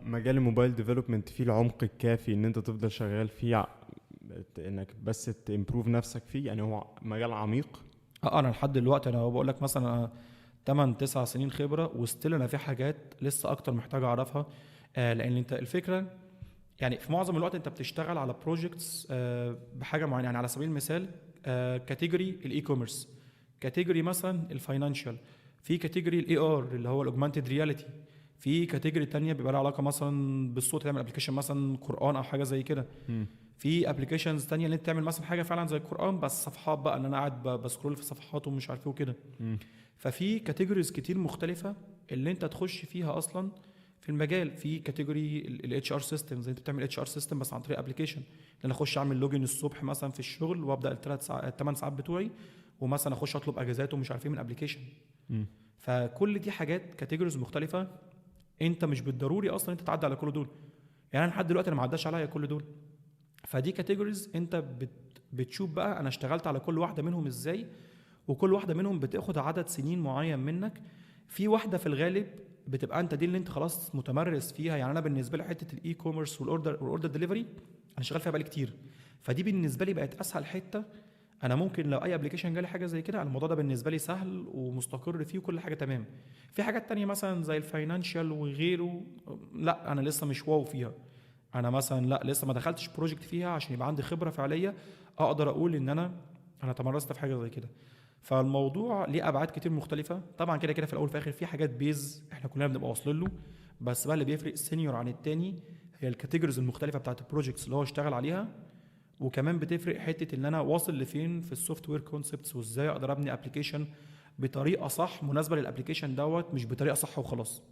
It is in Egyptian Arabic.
مجال ال mobile development فيه العمق الكافي ان انت تفضل شغال فيه، انك بس ت improve نفسك فيه؟ يعني هو مجال عميق. اه، انا لحد دلوقتي انا بقول لك مثلا انا 8 9 سنين خبره، و still انا في حاجات لسه اكتر محتاج اعرفها. لان انت الفكرة يعني في معظم الوقت انت بتشتغل على projects بحاجة معينه. يعني على سبيل المثال category ال e-commerce، category مثلا ال financial، في category ال AR اللي هو ال augmented reality، في category تانية بيبقى لها علاقة مثلا بالصوت، تعمل application مثلا قران او حاجة زي كده. في applications تانية اللي انت تعمل مثلا حاجة فعلا زي القران بس صفحات بقى، ان انا قاعد ب scroll في صفحات ومش عارف ايه وكده. ففي categories كتير مختلفة اللي انت تخش فيها اصلا في المجال. في category ال HR system، زي انت بتعمل HR system بس عن طريق application، ان انا اخش اعمل login الصبح مثلا في الشغل وابدا ال3 ساعات ال8 ساعات بتوعي، ومثلا اخش اطلب اجازات ومش عارف ايه من application. فكل دي حاجات categories مختلفه، انت مش بالضروري اصلا انت تعدي على كل دول. يعني انا لحد دلوقتي انا ما عداش عليا كل دول. فدي categories انت بتشوف بقى انا اشتغلت على كل واحدة منهم ازاي، وكل واحدة منهم بتاخد عدد سنين معين منك. في واحدة في الغالب بتبقى انت دي اللي انت خلاص متمرس فيها. يعني انا بالنسبة لي حتة ال e-commerce وال order delivery انا شغال فيها بقالي كتير، فدي بالنسبة لي بقت اسهل حته. انا ممكن لو اي application جالي حاجة زي كده، الموضوع ده بالنسبة لي سهل ومستقر فيه وكل حاجة تمام. في حاجات تانية مثلا زي ال financial وغيره، لا انا لسه مش wow فيها. انا مثلا لا لسه ما دخلتش project فيها عشان يبقى عندي خبره فعليه اقدر اقول ان انا تمرست في حاجة زي كده. فالموضوع ليه ابعاد كتير مختلفة. طبعا كده كده في الاول وفي الاخر في حاجات base احنا كلنا بنبقى واصلين له، بس بقى اللي بيفرق senior عن التاني هي ال categories المختلفة بتاعت ال projects اللي هو اشتغل عليها، وكمان بتفرق حتة ان انا واصل لفين في ال software concepts، وازاي اقدر ابني application بطريقة صح مناسبة لل application دوت، مش بطريقة صح وخلاص.